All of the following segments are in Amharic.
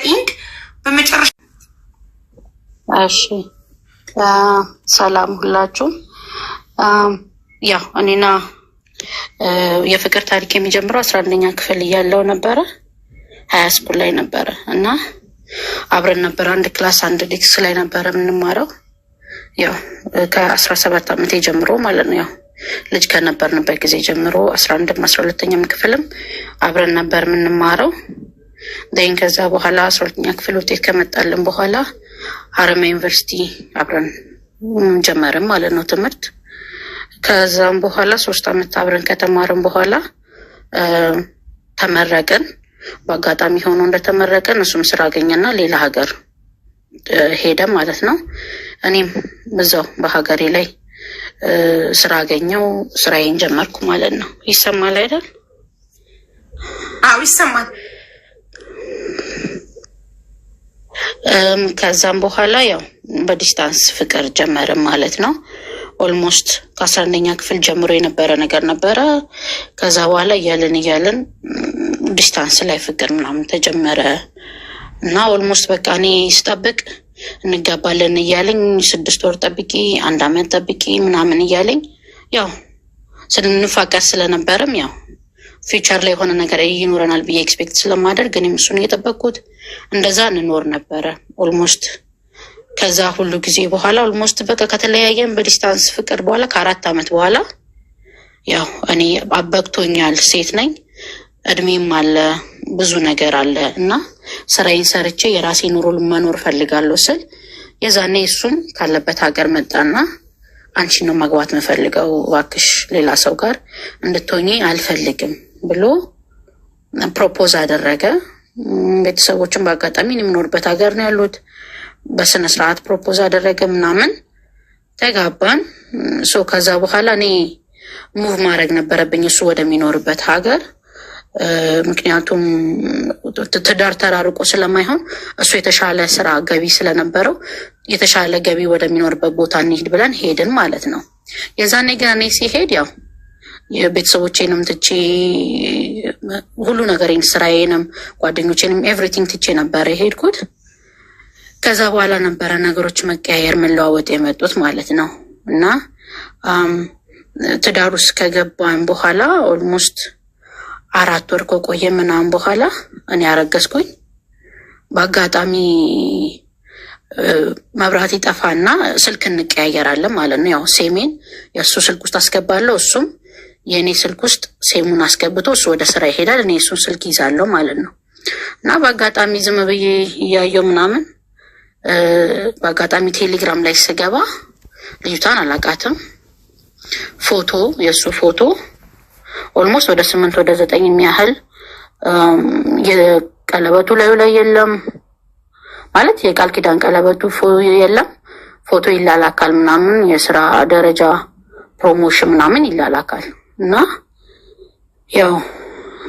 End በመጨረሻ እሺ፣ ሰላም ሁላችሁም። ያው እኔና የፍቅር ታሪክ የሚጀምረው 11ኛ ክፍል እያለው ነበረ፣ high school ላይ ነበረ እና አብረን ነበረ፣ አንድ class አንድ desk ላይ ነበረ የምንማረው። ያው ከ17 ዓመቴ ጀምሮ ማለት ነው። ያው ልጅ ከነበርንበት ጊዜ ጀምሮ 11ም 12ኛም ክፍልም አብረን ነበር የምንማረው። Then ከዛ በኋላ 12ኛ ክፍል ውጤት ከመጣልን በኋላ ሀረማያ ዩኒቨርሲቲ አብረን ጀመርን ማለት ነው ትምህርት። ከዛም በኋላ 3 አመት አብረን ከተማርን በኋላ ተመረቅን። በአጋጣሚ ሆኖ እንደተመረቅን እሱም ስራ አገኘና ሌላ ሀገር ሄደ ማለት ነው። እኔም እዛው በሀገሬ ላይ ስራ አገኘው፣ ስራዬን ጀመርኩ ማለት ነው። ይሰማል አይደል? አዎ፣ ይሰማል። ከዛም በኋላ ያው በ distance ፍቅር ጀመርን ማለት ነው። Almost ከ11ኛ ክፍል ጀምሮ የነበረ ነገር ነበረ። ከዛ በኋላ እያለን እያለን distance ላይ ፍቅር ምናምን ተጀመረ እና almost በቃ እኔ ስጠብቅ እንጋባለን እያለኝ፣ 6 ወር ጠብቂ፣ አንድ አመት ጠብቂ ምናምን እያለኝ፣ ያው ስንፋቀር ስለነበረም ያው future ላይ የሆነ ነገር ይኖረናል ብዬ expect ስለማደርግ እኔም እሱን እየጠበቅኩት እንደዛ እንኖር ነበረ። Almost ከዛ ሁሉ ጊዜ በኋላ፣ almost በቃ ከተለያየን በ distance ፍቅር በኋላ ከ4 አመት በኋላ ያው እኔ አበቅቶኛል፣ ሴት ነኝ፣ እድሜም አለ፣ ብዙ ነገር አለ እና ስራዬን ሰርቼ የራሴ ኑሮ መኖር ፈልጋለሁ ስል የዛኔ እሱም ካለበት ሀገር መጣና አንቺን ነው ማግባት የምፈልገው፣ እባክሽ ሌላ ሰው ጋር እንድትሆኚ አልፈልግም ብሎ propose አደረገ። ቤተሰቦችን በአጋጣሚ እኔ የምኖርበት ሀገር ነው ያሉት። በስነ ስርዓት propose አደረገ ምናምን፣ ተጋባን። So ከዛ በኋላ እኔ move ማድረግ ነበረብኝ እሱ ወደሚኖርበት ሀገር። ምክንያቱም ትዳር ተራርቆ ስለማይሆን እሱ የተሻለ ስራ ገቢ ስለነበረው የተሻለ ገቢ ወደሚኖርበት ቦታ እንሂድ ብለን ሄድን ማለት ነው። የዛኔ ግን እኔ ሲሄድ ያው የቤተሰቦቼንም ትቼ፣ ሁሉ ነገሬን፣ ስራዬንም፣ ጓደኞቼንም everything ትቼ ነበረ የሄድኩት። ከዛ በኋላ ነበረ ነገሮች መቀያየር መለዋወጥ የመጡት ማለት ነው። እና ትዳር ውስጥ ከገባን በኋላ almost 4 ወር ከቆየ ምናምን በኋላ እኔ አረገዝኩኝ። በአጋጣሚ መብራት ይጠፋና ስልክ እንቀያየራለን ማለት ነው። ያው ሴሜን የእሱ ስልክ ውስጥ አስገባለሁ፣ እሱም የእኔ ስልክ ውስጥ ሴሙን አስገብቶ እሱ ወደ ስራ ይሄዳል፣ እኔ የእሱን ስልክ ይዛለሁ ማለት ነው። እና በአጋጣሚ ዝም ብዬ እያየው ምናምን በአጋጣሚ ቴሌግራም ላይ ስገባ ልጅቷን አላውቃትም። ፎቶ፣ የእሱ ፎቶ almost ወደ ስምንት ወደ ዘጠኝ የሚያህል፣ የቀለበቱ ላዩ ላይ የለም፣ ማለት የቃል ኪዳን ቀለበቱ የለም። ፎቶ ይላላካል ምናምን፣ የስራ ደረጃ promotion ምናምን ይላላካል እና ያው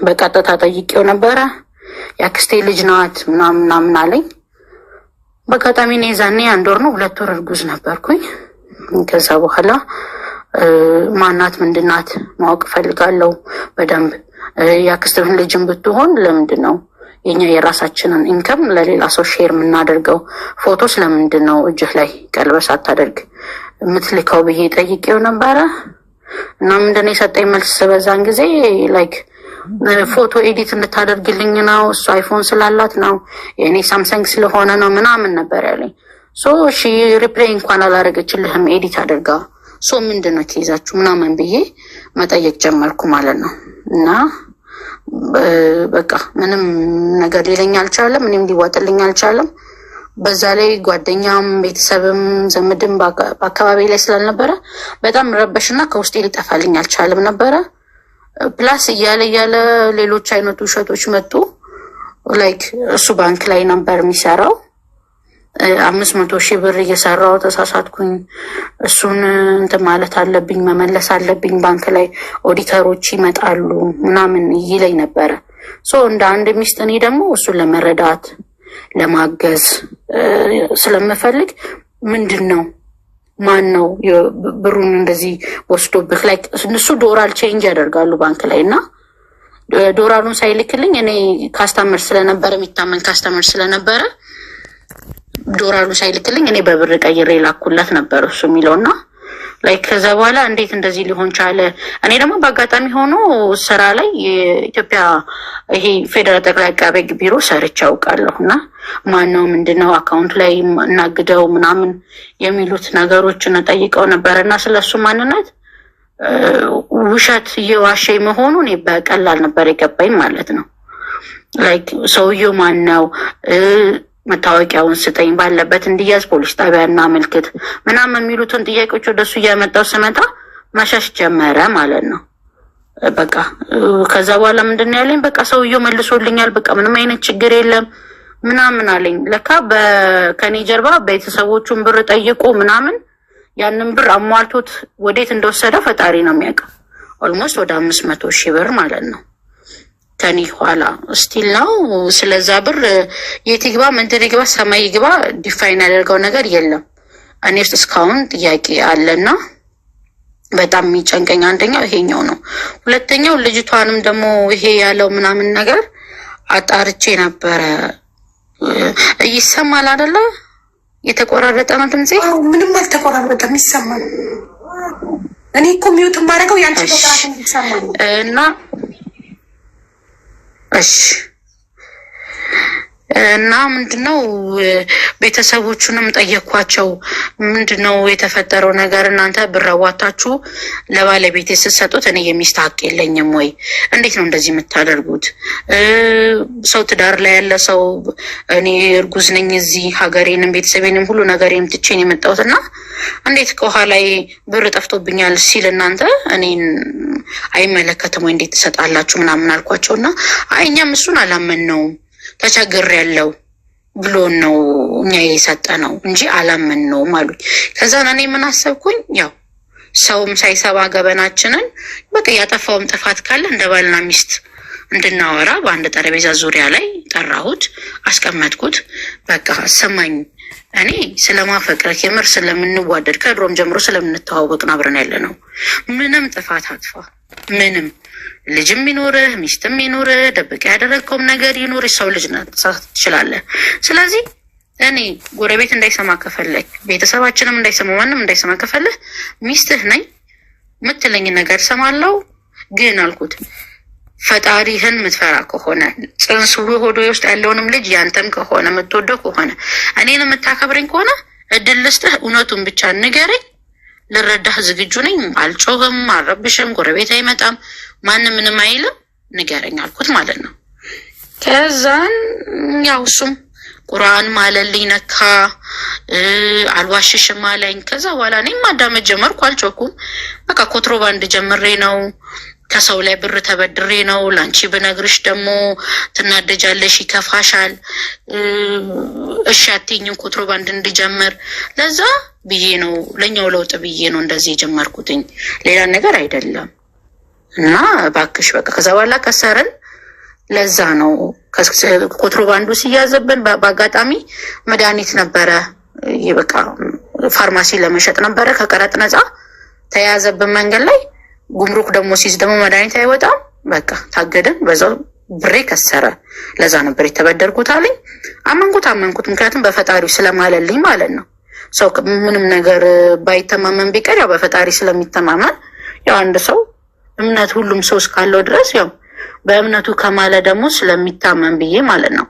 በቀጥታ ጠይቄው ነበረ። የአክስቴ ልጅ ናት ምናምን ምናምን አለኝ። በአጋጣሚ እኔ ዛኔ አንድ ወር ነው 2 ወር እርጉዝ ነበርኩኝ። ከዛ በኋላ ማናት ምንድናት ማወቅ እፈልጋለሁ በደንብ፣ የአክስትህን ልጅን ብትሆን ለምንድን ነው የኛ የራሳችንን income ለሌላ ሰው share የምናደርገው? ፎቶ ስለምንድን ነው እጅህ ላይ ቀለበት ሳታደርግ የምትልከው ብዬ ጠይቄው ነበረ። እና ምንድን ነው የሰጠኝ መልስ በዛን ጊዜ፣ like ፎቶ edit እንድታደርግልኝ ነው፣ እሱ iPhone ስላላት ነው፣ የእኔ Samsung ስለሆነ ነው ምናምን ነበር ያለኝ። So እሺ reply እንኳን አላደረገችልህም edit አድርጋ፣ so ምንድን ነው ትይዛችሁ ምናምን ብዬ መጠየቅ ጀመርኩ ማለት ነው። እና በቃ ምንም ነገር ሊለኝ አልቻለም። እኔም ሊዋጥልኝ አልቻለም። በዛ ላይ ጓደኛም ቤተሰብም ዘመድም በአካባቢ ላይ ስላልነበረ በጣም ረበሽና ከውስጤ ሊጠፋልኝ አልቻለም ነበረ። Plus እያለ እያለ ሌሎች አይነት ውሸቶች መጡ። Like እሱ ባንክ ላይ ነበር የሚሰራው። 500,000 ብር እየሰራው ተሳሳትኩኝ፣ እሱን እንትን ማለት አለብኝ፣ መመለስ አለብኝ፣ ባንክ ላይ ኦዲተሮች ይመጣሉ ምናምን ይለኝ ነበረ። So እንደ አንድ ሚስት እኔ ደግሞ እሱን ለመረዳት ለማገዝ ስለምፈልግ ምንድን ነው፣ ማን ነው ብሩን እንደዚህ ወስዶብህ? Like እነሱ ዶላር change ያደርጋሉ ባንክ ላይ እና ዶላሩን ሳይልክልኝ እኔ customer ስለነበረ፣ የሚታመን customer ስለነበረ፣ ዶላሩን ሳይልክልኝ እኔ በብር ቀይሬ ላኩለት ነበር እሱ የሚለው። እና like ከዛ በኋላ እንዴት እንደዚህ ሊሆን ቻለ? እኔ ደግሞ በአጋጣሚ ሆኖ ስራ ላይ የኢትዮጵያ ይሄ ፌዴራል ጠቅላይ አቃቤ ሕግ ቢሮ ሰርቼ አውቃለሁ። እና ማነው፣ ምንድነው፣ account ኡ ላይ እናግደው ምናምን የሚሉት ነገሮችን ጠይቀው ነበረ። እና ስለሱ ማንነት ውሸት እየዋሸ መሆኑ እኔ በቀላል ነበር የገባኝ ማለት ነው። Like ሰውየው ማን ነው፣ መታወቂያውን ስጠኝ፣ ባለበት እንዲያዝ ፖሊስ ጣቢያ እናመልክት ምናምን የሚሉትን ጥያቄዎች ወደሱ እያመጣው ስመጣ መሸሽ ጀመረ ማለት ነው። በቃ ከዛ በኋላ ምንድን ነው ያለኝ? በቃ ሰውየው መልሶልኛል፣ በቃ ምንም አይነት ችግር የለም ምናምን አለኝ። ለካ ከኔ ጀርባ ቤተሰቦቹን ብር ጠይቆ ምናምን ያንን ብር አሟልቶት ወዴት እንደወሰደው ፈጣሪ ነው የሚያውቀው። Almost ወደ 500,000 ብር ማለት ነው። ከኔ ኋላ still ነው ስለዛ ብር የት ይግባ፣ ምንድን ይግባ፣ ሰማይ ይግባ define ያደርገው ነገር የለም። እኔ ውስጥ እስካሁን ጥያቄ አለና በጣም የሚጨንቀኝ አንደኛው ይሄኛው ነው። ሁለተኛው ልጅቷንም ደግሞ ይሄ ያለው ምናምን ነገር አጣርቼ ነበረ። ይሰማል አይደለ? የተቆራረጠ ነው ድምጼ? ምንም አልተቆራረጠም፣ ይሰማል። እኔ እኮ mute የማደርገው ያንቺ በጥራት እንዲሰማ ነው። እና እሺ፣ እና ምንድነው ቤተሰቦቹንም ጠየኳቸው። ምንድነው የተፈጠረው ነገር? እናንተ ብር አዋጣችሁ ለባለቤቴ ስትሰጡት እኔ የሚስት ሀቅ የለኝም ወይ? እንዴት ነው እንደዚህ የምታደርጉት? ሰው ትዳር ላይ ያለ ሰው፣ እኔ እርጉዝ ነኝ። እዚህ ሀገሬንም ቤተሰቤንም ሁሉ ነገሬንም ትቼ ነው የመጣሁት። እና እንዴት ከኋላዬ ብር ጠፍቶብኛል ሲል እናንተ እኔን አይመለከትም ወይ? እንዴት ትሰጣላችሁ? ምናምን አልኳቸው። እና አይ፣ እኛም እሱን አላመንነውም፣ ተቸግሬያለሁ ብሎን ነው እኛ የሰጠነው እንጂ አላመንነውም አሉኝ። ከዛ እኔ ምን አሰብኩኝ፣ ያው ሰውም ሳይሰባ ገበናችንን በቃ ያጠፋውም ጥፋት ካለ እንደ ባልና ሚስት እንድናወራ በአንድ ጠረጴዛ ዙሪያ ላይ ጠራሁት፣ አስቀመጥኩት። በቃ ስማኝ፣ እኔ ስለማፈቅረህ፣ የምር ስለምንዋደድ፣ ከድሮም ጀምሮ ስለምንተዋወቅ ነው አብረን ያለ ነው። ምንም ጥፋት አጥፋ፣ ምንም ልጅም ይኖርህ፣ ሚስትም ይኖርህ፣ ደብቀህ ያደረግከውም ነገር ይኖር፣ ሰው ልጅ ነህ፣ ትችላለህ። ስለዚህ እኔ ጎረቤት እንዳይሰማ ከፈለግ፣ ቤተሰባችንም እንዳይሰማ፣ ማንም እንዳይሰማ ከፈለህ፣ ሚስትህ ነኝ፣ የምትለኝ ነገር እሰማለሁ። ግን አልኩት፣ ፈጣሪህን የምትፈራ ከሆነ፣ ጽንሱ ሆዶ ውስጥ ያለውንም ልጅ ያንተም ከሆነ፣ የምትወደው ከሆነ፣ እኔን የምታከብረኝ ከሆነ፣ እድል ልስጥህ፣ እውነቱን ብቻ ንገረኝ። ልረዳህ ዝግጁ ነኝ። አልጮህም፣ አልረብሽም፣ ጎረቤት አይመጣም፣ ማንም ምንም አይልም። ንገረኝ አልኩት ማለት ነው። ከዛን ያው እሱም ቁርአን ማለልኝ ነካ፣ አልዋሽሽም አለኝ። ከዛ በኋላ እኔም ማዳመጥ ጀመርኩ። አልጮኩም። በቃ ኮንትሮባንድ ጀምሬ ነው፣ ከሰው ላይ ብር ተበድሬ ነው። ለአንቺ ብነግርሽ ደግሞ ትናደጃለሽ፣ ይከፋሻል፣ እሺ አትይኝም ኮንትሮባንድ እንድጀምር። ለዛ ብዬ ነው፣ ለእኛው ለውጥ ብዬ ነው እንደዚህ የጀመርኩትኝ፣ ሌላ ነገር አይደለም። እና እባክሽ በቃ ከዛ በኋላ ከሰርን። ለዛ ነው ኮንትሮባንዱ ሲያዘብን በአጋጣሚ መድኃኒት ነበረ፣ በቃ ፋርማሲ ለመሸጥ ነበረ ከቀረጥ ነፃ፣ ተያዘብን መንገድ ላይ። ጉምሩክ ደግሞ ሲይዝ ደግሞ መድኃኒት አይወጣም። በቃ ታገደን፣ በዛው ብሬ ከሰረ። ለዛ ነበር የተበደርኩት አለኝ። አመንኩት አመንኩት፣ ምክንያቱም በፈጣሪው ስለማለልኝ ማለት ነው። ሰው ምንም ነገር ባይተማመን ቢቀር ያው በፈጣሪ ስለሚተማመን፣ ያው አንድ ሰው እምነት ሁሉም ሰው እስካለው ድረስ ያው በእምነቱ ከማለ ደግሞ ስለሚታመን ብዬ ማለት ነው።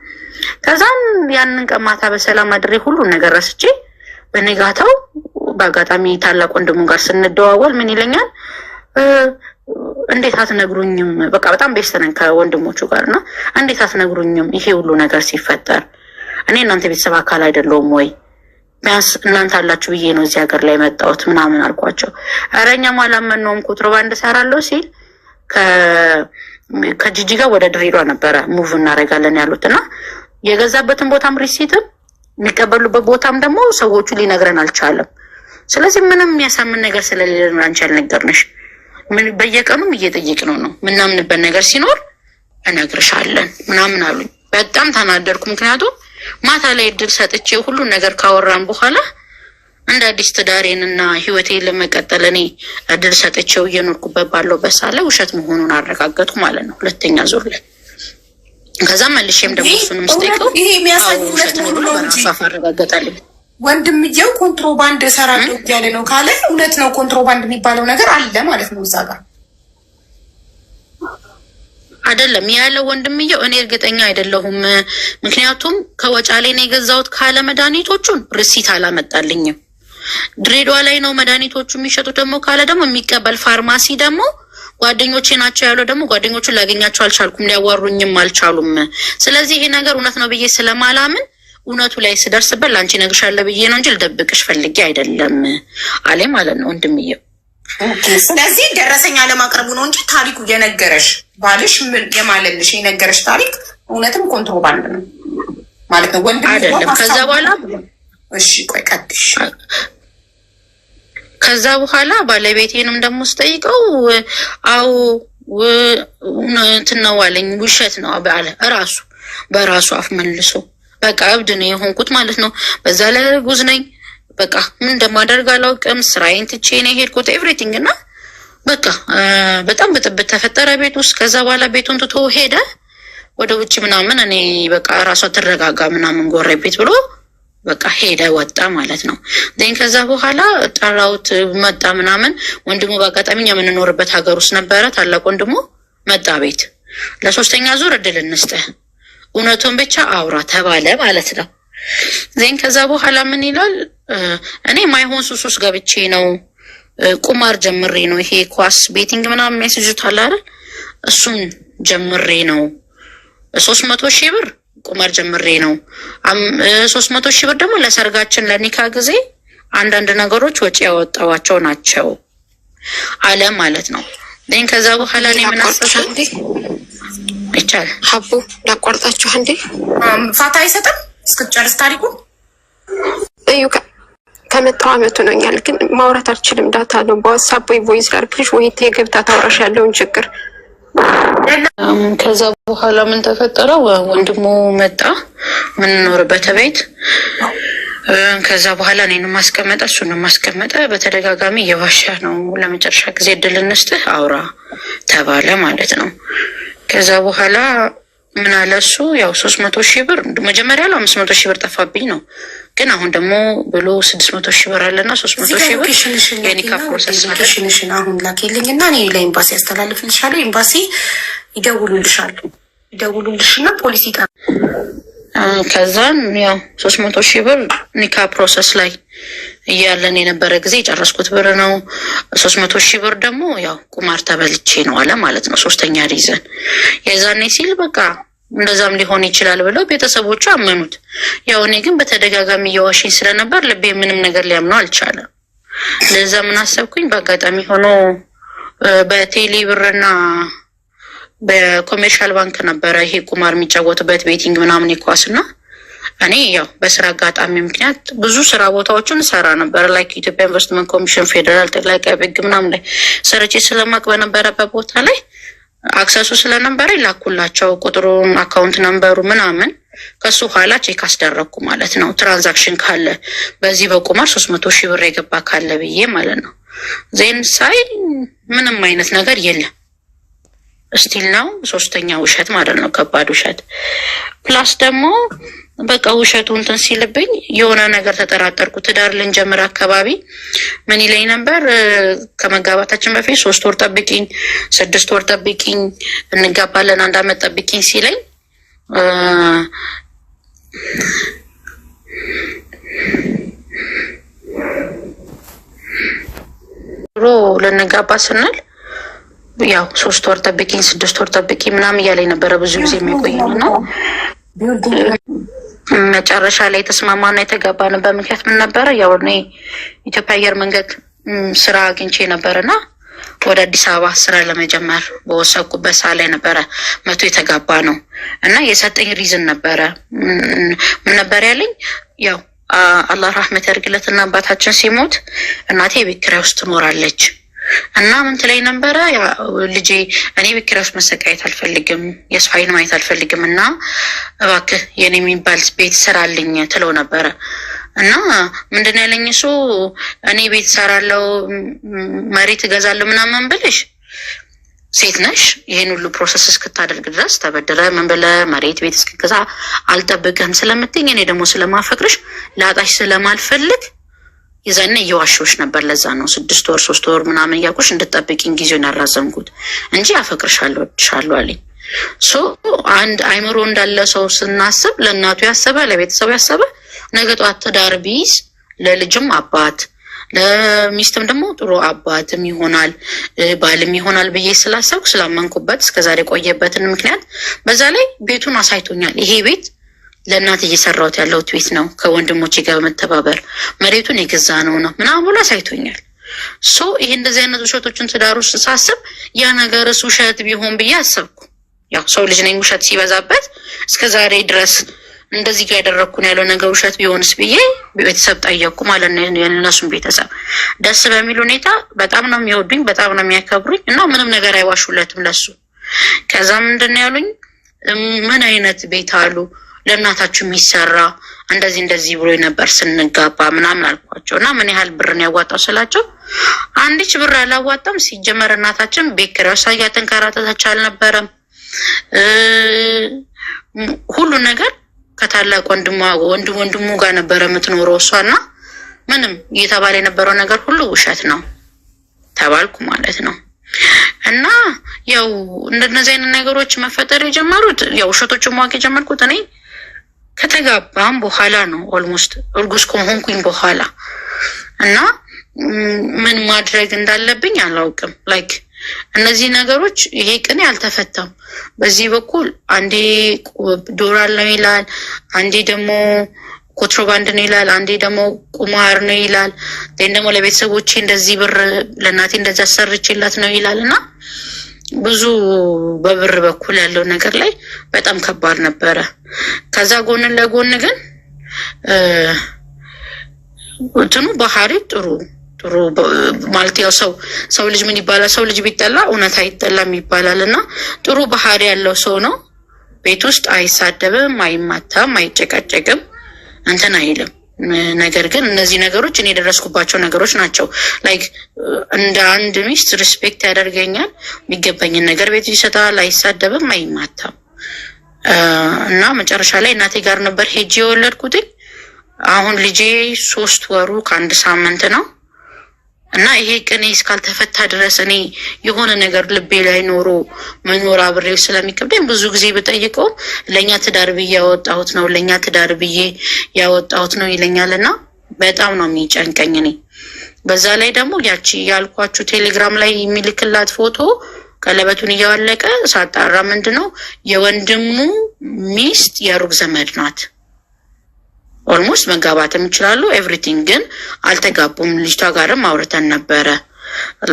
ከዛም ያንን ቀን ማታ በሰላም አድሬ ሁሉን ነገር ረስቼ በነጋታው በአጋጣሚ ታላቅ ወንድሙ ጋር ስንደዋወል ምን ይለኛል? እንዴት አትነግሩኝም? በቃ በጣም best ነን ከወንድሞቹ ጋር። እና እንዴት አትነግሩኝም? ይሄ ሁሉ ነገር ሲፈጠር እኔ እናንተ ቤተሰብ አካል አይደለሁም ወይ? ቢያንስ እናንተ አላችሁ ብዬ ነው እዚህ ሀገር ላይ መጣሁት ምናምን አልኳቸው። ኧረ እኛም አላመንነውም። ኮንትሮባንድ እሰራለሁ ሲል ከጂጂጋ ወደ ድሬዳዋ ነበረ move እናደርጋለን ያሉት። እና የገዛበትን ቦታም receipt ም የሚቀበሉበት ቦታም ደግሞ ሰዎቹ ሊነግረን አልቻለም። ስለዚህ ምንም የሚያሳምን ነገር ስለሌለ ነው አንቺ ያልነገርንሽ። በየቀኑም እየጠየቅነው ነው፣ ምናምንበት ነገር ሲኖር እነግርሻለን ምናምን አሉኝ። በጣም ተናደድኩ። ምክንያቱም ማታ ላይ እድል ሰጥቼ ሁሉን ነገር ካወራን በኋላ እንደ አዲስ ትዳሬንና ህይወቴን ለመቀጠል እኔ እድል ሰጥቼው እየኖርኩበት ባለው በሳለ ውሸት መሆኑን አረጋገጡ ማለት ነው። ሁለተኛ ዙር ላይ ከዛ መልሼም ደግሞ እሱንም ስጠይቀው ይሄ የሚያሳይ ውሸት ነው ብሎ በራሱ አፍ አረጋገጠልኝ። ወንድምየው ኮንትሮባንድ እሰራለሁ እያለ ነው ካለ እውነት ነው። ኮንትሮባንድ የሚባለው ነገር አለ ማለት ነው እዛ ጋር። አይደለም ያለው ወንድምየው፣ እኔ እርግጠኛ አይደለሁም። ምክንያቱም ከወጫሌ ነው የገዛሁት ካለ መድኃኒቶቹን receipt አላመጣልኝም። ድሬዳዋ ላይ ነው መድኃኒቶቹ የሚሸጡት ደግሞ ካለ ደግሞ የሚቀበል ፋርማሲ ደግሞ ጓደኞቼ ናቸው ያለው ደግሞ ጓደኞቹን ላገኛቸው አልቻልኩም፣ ሊያዋሩኝም አልቻሉም። ስለዚህ ይሄ ነገር እውነት ነው ብዬ ስለማላምን እውነቱ ላይ ስደርስበት ለአንቺ እነግርሻለሁ ብዬ ነው እንጂ ልደብቅሽ ፈልጌ አይደለም አለ ማለት ነው ወንድምየው። ስለዚህ ደረሰኝ አለማቅረቡ ነው እንጂ ታሪኩ የነገረሽ ባልሽ ምን የማለልሽ የነገረሽ ታሪክ እውነትም ኮንትሮባንድ ነው ማለት ነው ወንድምየው። አይደለም። ከዛ በኋላ እሺ ቆይ ቀጥሽ። ከዛ በኋላ ባለቤቴንም ደግሞ ስጠይቀው አዎ እንትን ነው አለኝ፣ ውሸት ነው አለ እራሱ በራሱ አፍ መልሶ። በቃ እብድ ነው የሆንኩት ማለት ነው። በዛ ላይ እርጉዝ ነኝ። በቃ ምን እንደማደርግ አላውቅም። ስራዬን ትቼ ነው የሄድኩት everything እና በቃ በጣም ብጥብጥ ተፈጠረ ቤት ውስጥ። ከዛ በኋላ ቤቱን ትቶ ሄደ ወደ ውጭ ምናምን። እኔ በቃ ራሷ ትረጋጋ ምናምን ጎረቤት ብሎ በቃ ሄደ ወጣ ማለት ነው። Then ከዛ በኋላ ጠራሁት መጣ ምናምን። ወንድሙ በአጋጣሚ እኛ የምንኖርበት ሀገር ውስጥ ነበረ። ታላቅ ወንድሙ መጣ ቤት። ለሶስተኛ ዙር እድል እንስጥህ እውነቱን ብቻ አውራ ተባለ ማለት ነው። Then ከዛ በኋላ ምን ይላል? እኔ ማይሆን ሱስ ውስጥ ገብቼ ነው፣ ቁማር ጀምሬ ነው፣ ይሄ ኳስ betting ምናምን የሚያስይዙት አለ አይደል? እሱን ጀምሬ ነው፣ 300,000 ብር ቁማር ጀምሬ ነው። 300,000 ብር ደግሞ ለሰርጋችን ለኒካ ጊዜ አንዳንድ ነገሮች ወጪ ያወጣዋቸው ናቸው አለ ማለት ነው። Then ከዛ በኋላ እኔ ምን አሰብኩ? ይቻላል። ሀቡ ላቋርጣችሁ አንዴ። ፋታ አይሰጥም እስክትጨርስ ታሪኩ። እዩ ከመጣሁ አመቱ ሆኖኛል፣ ግን ማውራት አልችልም። Data ነው። በ WhatsApp ወይ voice ላድርግልሽ ወይ ገብታ ታውራሽ ያለውን ችግር። ከዛ በኋላ ምን ተፈጠረ? ወንድሙ መጣ የምንኖርበት ቤት። ከዛ በኋላ እኔንም ማስቀመጠ እሱንም ማስቀመጠ። በተደጋጋሚ እየዋሸ ነው። ለመጨረሻ ጊዜ እድል እንስጥህ አውራ ተባለ ማለት ነው። ከዛ በኋላ ምን አለ እሱ፣ ያው 300,000 ብር መጀመሪያ ላይ 500,000 ብር ጠፋብኝ ነው፣ ግን አሁን ደግሞ ብሎ 600,000 ብር አለና 300,000 ብር የኒካ process አለ። Location ሽን አሁን ላኪልኝ እና እኔ ለኤምባሲ ያስተላልፍልሻለሁ። ኤምባሲ ይደውሉልሻል። ይደውሉልሽና ፖሊስ ይጠራል። ከዛን ያው 300,000 ብር ኒካ process ላይ እያለን የነበረ ጊዜ የጨረስኩት ብር ነው። 300,000 ብር ደግሞ ያው ቁማር ተበልቼ ነው አለ ማለት ነው። ሶስተኛ reason የዛኔ ሲል በቃ እንደዛም ሊሆን ይችላል ብለው ቤተሰቦቹ አመኑት። ያው እኔ ግን በተደጋጋሚ እየዋሸኝ ስለነበር ልቤ ምንም ነገር ሊያምነው አልቻለም። ለዛ ምን አሰብኩኝ፣ በአጋጣሚ ሆኖ በቴሌ ብርና በ Commercial Bank ነበረ ይሄ ቁማር የሚጫወቱበት betting ምናምን የኳስ። እና እኔ ያው በስራ አጋጣሚ ምክንያት ብዙ ስራ ቦታዎችን ሰራ ነበር። Like ኢትዮጵያ ኢንቨስትመንት ኮሚሽን፣ ፌዴራል ጠቅላይ አቃቤ ሕግ ምናምን ላይ ሰርቼ ስለማቅ በነበረበት ቦታ ላይ access ኡ ስለነበረ ይላኩላቸው ቁጥሩን፣ account number ኡ ምናምን። ከሱ ኋላ check አስደረግኩ ማለት ነው። Transaction ካለ በዚህ በቁማር 300,000 ብር የገባ ካለ ብዬ ማለት ነው። Then ሳይ ምንም አይነት ነገር የለም። Still ነው ሶስተኛ ውሸት ማለት ነው። ከባድ ውሸት። Plus ደግሞ በቃ ውሸቱ እንትን ሲልብኝ የሆነ ነገር ተጠራጠርኩ። ትዳር ልንጀምር አካባቢ ምን ይለኝ ነበር? ከመጋባታችን በፊት 3 ወር ጠብቂኝ፣ 6 ወር ጠብቂኝ፣ እንጋባለን፣ አንድ አመት ጠብቂኝ ሲለኝ ድሮ ልንጋባ ስንል ያው 3 ወር ጠብቂኝ፣ 6 ወር ጠብቂኝ ምናምን እያለኝ ነበረ ብዙ ጊዜ የሚቆየኝ። እና መጨረሻ ላይ የተስማማና የተጋባንበት ምክንያት ምን ነበረ? ያው እኔ ኢትዮጵያ አየር መንገድ ስራ አግኝቼ ነበርና ወደ አዲስ አበባ ስራ ለመጀመር በወሰንኩበት ሰዓት ላይ ነበረ መቶ የተጋባ ነው። እና የሰጠኝ reason ነበረ። ምን ነበር ያለኝ? ያው አላህ ረህመት ያድርግለትና አባታችን ሲሞት እናቴ የቤት ኪራይ ውስጥ ትኖራለች እና ምን ትለኝ ነበረ? ልጄ እኔ ቤት ኪራይ ውስጥ መሰቃየት አልፈልግም፣ የሰው ዓይን ማየት አልፈልግም እና እባክህ የኔ የሚባል ቤት ስራልኝ ትለው ነበረ። እና ምንድን ነው ያለኝ እሱ፣ እኔ ቤት እሰራለሁ፣ መሬት እገዛለሁ ምናምን ብልሽ ሴት ነሽ፣ ይህን ሁሉ process እስክታደርግ ድረስ ተበድረ ምን ብለህ መሬት ቤት እስክገዛ አልጠብቅህም ስለምትኝ፣ እኔ ደግሞ ስለማፈቅርሽ ላጣሽ ስለማልፈልግ የዛኔ እየዋሸሁሽ ነበር። ለዛ ነው 6 ወር 3 ወር ምናምን እያልኩሽ እንድጠብቂኝ ጊዜውን ያራዘምኩት እንጂ አፈቅርሻለሁ፣ እወድሻለሁ አለኝ። So አንድ አይምሮ እንዳለ ሰው ስናስብ ለእናቱ ያሰበ፣ ለቤተሰቡ ያሰበ፣ ነገ ጠዋት ትዳር ቢይዝ ለልጅም አባት ለሚስትም ደግሞ ጥሩ አባትም ይሆናል፣ ባልም ይሆናል ብዬ ስላሰብኩ፣ ስላመንኩበት እስከዛሬ የቆየበትን ምክንያት፣ በዛ ላይ ቤቱን አሳይቶኛል። ይሄ ቤት ለእናት እየሰራሁት ያለሁት ቤት ነው፣ ከወንድሞቼ ጋር በመተባበር መሬቱን የገዛ ነው ነው ምናምን ብሎ አሳይቶኛል። So ይሄ እንደዚህ አይነት ውሸቶችን ትዳር ውስጥ ሳስብ ያ ነገርስ ውሸት ቢሆን ብዬ አሰብኩ። ያው ሰው ልጅ ነኝ፣ ውሸት ሲበዛበት እስከ ዛሬ ድረስ እንደዚህ ጋር ያደረግኩን ያለው ነገር ውሸት ቢሆንስ ብዬ ቤተሰብ ጠየቅኩ ማለት ነው። የእነሱን ቤተሰብ ደስ በሚል ሁኔታ በጣም ነው የሚወዱኝ፣ በጣም ነው የሚያከብሩኝ እና ምንም ነገር አይዋሹለትም ለሱ። ከዛ ምንድን ነው ያሉኝ፣ ምን አይነት ቤት አሉ ለእናታችሁ የሚሰራ፣ እንደዚህ እንደዚህ ብሎ ነበር ስንጋባ ምናምን አልኳቸው። እና ምን ያህል ብር ነው ያዋጣው ስላቸው አንዲች ብር አላዋጣም። ሲጀመር እናታችን ቤት ኪራይ ውስጥ እያተንከራተተች አልነበረም። ሁሉ ነገር ከታላቅ ወንድሟ ወንድም ወንድሙ ጋር ነበረ የምትኖረው እሷ፣ እና ምንም እየተባለ የነበረው ነገር ሁሉ ውሸት ነው ተባልኩ ማለት ነው። እና ያው እንደነዚህ አይነት ነገሮች መፈጠር የጀመሩት፣ ያው ውሸቶችን ማወቅ የጀመርኩት እኔ ከተጋባም በኋላ ነው። Almost እርጉዝ ከሆንኩኝ በኋላ። እና ምን ማድረግ እንዳለብኝ አላውቅም። Like እነዚህ ነገሮች ይሄ ቅኔ አልተፈታም። በዚህ በኩል አንዴ ዶላር ነው ይላል፣ አንዴ ደግሞ ኮንትሮባንድ ነው ይላል፣ አንዴ ደግሞ ቁማር ነው ይላል፣ then ደግሞ ለቤተሰቦቼ እንደዚህ ብር ለእናቴ እንደዚህ አሰርቼላት ነው ይላል። እና ብዙ በብር በኩል ያለው ነገር ላይ በጣም ከባድ ነበረ። ከዛ ጎን ለጎን ግን እንትኑ ባህሪ ጥሩ ጥሩ ማለት ያው ሰው ልጅ ምን ይባላል? ሰው ልጅ ቢጠላ እውነት አይጠላም ይባላል። እና ጥሩ ባህሪ ያለው ሰው ነው። ቤት ውስጥ አይሳደብም፣ አይማታም፣ አይጨቃጨቅም፣ እንትን አይልም። ነገር ግን እነዚህ ነገሮች እኔ የደረስኩባቸው ነገሮች ናቸው። Like እንደ አንድ ሚስት respect ያደርገኛል። የሚገባኝን ነገር ቤቱ ይሰጣል፣ አይሳደብም፣ አይማታም። እና መጨረሻ ላይ እናቴ ጋር ነበር ሄጄ የወለድኩትኝ። አሁን ልጄ 3 ወሩ ከአንድ ሳምንት ነው። እና ይሄ ቅኔ እስካልተፈታ ድረስ እኔ የሆነ ነገር ልቤ ላይ ኖሮ መኖር አብሬው ስለሚከብደኝ ብዙ ጊዜ ብጠይቀውም ለእኛ ትዳር ብዬ ያወጣሁት ነው፣ ለእኛ ትዳር ብዬ ያወጣሁት ነው ይለኛል። እና በጣም ነው የሚጨንቀኝ እኔ። በዛ ላይ ደግሞ ያቺ ያልኳችሁ ቴሌግራም ላይ የሚልክላት ፎቶ ቀለበቱን እያወለቀ ሳጣራ ምንድን ነው፣ የወንድሙ ሚስት የሩቅ ዘመድ ናት። Almost መጋባትም ይችላሉ everything፣ ግን አልተጋቡም። ልጅቷ ጋርም አውርተን ነበረ።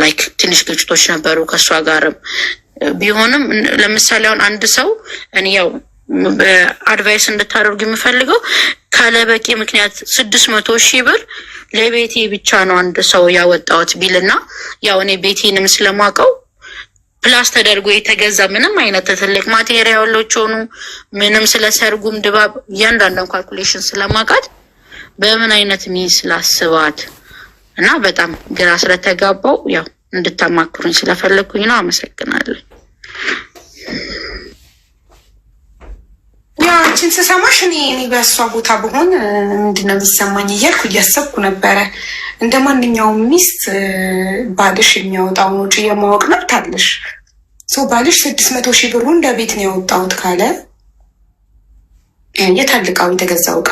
Like ትንሽ ግጭቶች ነበሩ ከእሷ ጋርም። ቢሆንም ለምሳሌ አሁን አንድ ሰው፣ እኔ ያው advice እንድታደርጉ የምፈልገው፣ ካለበቂ ምክንያት 600,000 ብር ለቤቴ ብቻ ነው አንድ ሰው ያወጣሁት ቢልና ያው እኔ ቤቴንም ስለማውቀው plus ተደርጎ የተገዛ ምንም አይነት ትልቅ material ኦች ሆኑ ምንም፣ ስለ ሰርጉም ድባብ እያንዳንዷን calculation ስለማውቃት በምን አይነት means ላስባት እና በጣም ግራ ስለተጋባው ያው እንድታማክሩኝ ስለፈለግኩኝ ነው። አመሰግናለሁ። Yeah፣ አንቺን ስሰማሽ እኔ በእሷ ቦታ ብሆን ምንድን ነው የሚሰማኝ እያልኩ እያሰብኩ ነበረ። እንደ ማንኛውም ሚስት ባልሽ የሚያወጣውን ወጪ የማወቅ መብት አለሽ። So ባልሽ 600,000 ብሩ እንደ ቤት ነው ያወጣሁት ካለ የት አለ እቃው? የተገዛው እቃ፣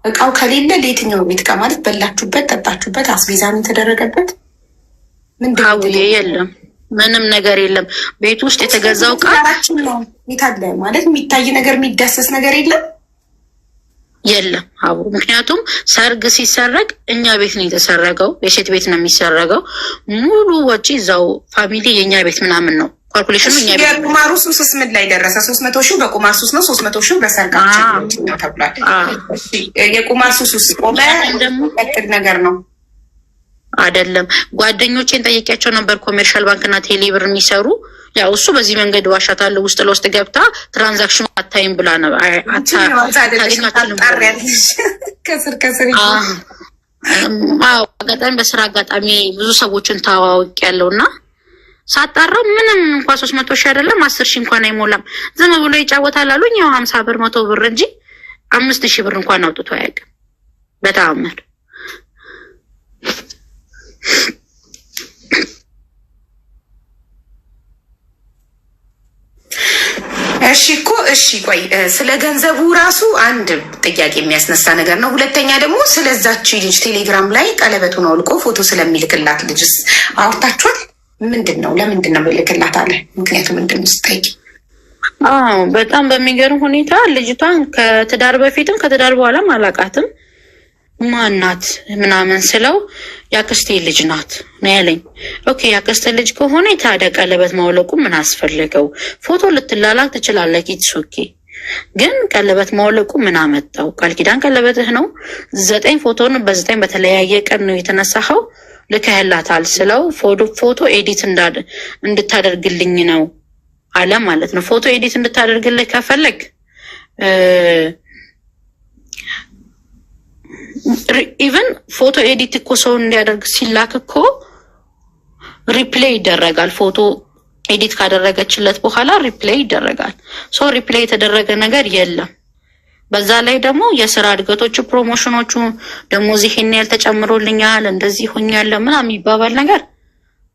እቃው ከሌለ ለየትኛው ቤት እቃ ማለት በላችሁበት፣ ጠጣችሁበት፣ አስቤዛ ነው የተደረገበት? ምንድን ነው? አውዬ የለም፣ ምንም ነገር የለም። ቤት ውስጥ የተገዛው እቃ ትዳራችን ነው። የት አለ ማለት የሚታይ ነገር፣ የሚዳሰስ ነገር የለም። የለም አቡ። ምክንያቱም ሰርግ ሲሰረግ እኛ ቤት ነው የተሰረገው፣ የሴት ቤት ነው የሚሰረገው። ሙሉ ወጪ እዛው family የእኛ ቤት ምናምን ነው calculation ኑ እኛ ቤት ነው። የቁማሩ ሱስስ ምን ላይ ደረሰ? 300,000 በቁማር ሱስ ነው፣ 300,000 በሰርጋችን ነው ተብሏል። እሺ፣ የቁማር ሱሱስ ቆመ? ያንን ደግሞ ቀጥል ነገር ነው። አይደለም፣ ጓደኞቼን ጠይቄያቸው ነበር። Commercial Bank እና ቴሌብር የሚሰሩ፣ ያው እሱ በዚህ መንገድ ዋሻታለሁ፣ ውስጥ ለውስጥ ገብታ transaction ኑ አታይም ብላ ነው አንቺ ዋዛ አይደለሽም፣ ታገኛችንም ብሎ ነው። ታጣሪያለሽ። ከስር ከስር። አዎ፣ አጋጣሚ በስራ አጋጣሚ ብዙ ሰዎችን ታዋውቅ ያለው እና ሳጣራው ምንም እንኳን 300,000 አይደለም 10,000 እንኳን አይሞላም። ዝም ብሎ ይጫወታል አሉኝ። ያው 50 ብር 100 ብር እንጂ 5,000 ብር እንኳን አውጥቶ አያውቅም። በተአምር። እሺ እኮ እሺ፣ ቆይ፣ ስለ ገንዘቡ ራሱ አንድ ጥያቄ የሚያስነሳ ነገር ነው። ሁለተኛ ደግሞ ስለዛች ልጅ ቴሌግራም ላይ ቀለበቱን አውልቆ ፎቶ ስለሚልክላት ልጅስ አውርታችኋል? ምንድን ነው? ለምንድን ነው የሚልክላት አለ? ምክንያቱ ምንድን ነው ስጠይቂ? አዎ፣ በጣም በሚገርም ሁኔታ ልጅቷን ከትዳር በፊትም ከትዳር በኋላም አላውቃትም። ማናት ምናምን ስለው ያክስቴ ልጅ ናት ነው ያለኝ። Okay፣ ያክስቴ ልጅ ከሆነ ታዲያ ቀለበት ማውለቁ ምን አስፈለገው? ፎቶ ልትላላክ ትችላለህ፣ it's okay። ግን ቀለበት ማውለቁ ምን አመጣው? ቃል ኪዳን ቀለበትህ ነው። ዘጠኝ ፎቶን በዘጠኝ በተለያየ ቀን ነው የተነሳኸው፣ ልከህላታል ስለው ፎቶ edit እንድታደርግልኝ ነው አለ ማለት ነው። ፎቶ edit እንድታደርግልህ ከፈለግ even ፎቶ edit እኮ ሰው እንዲያደርግ ሲላክ እኮ reply ይደረጋል። ፎቶ edit ካደረገችለት በኋላ reply ይደረጋል። So reply የተደረገ ነገር የለም። በዛ ላይ ደግሞ የስራ እድገቶቹ፣ promotion ኖቹ ደግሞ ይሄን ያህል ተጨምሮልኛል፣ እንደዚህ ሆኛለሁ ምናምን የሚባባል ነገር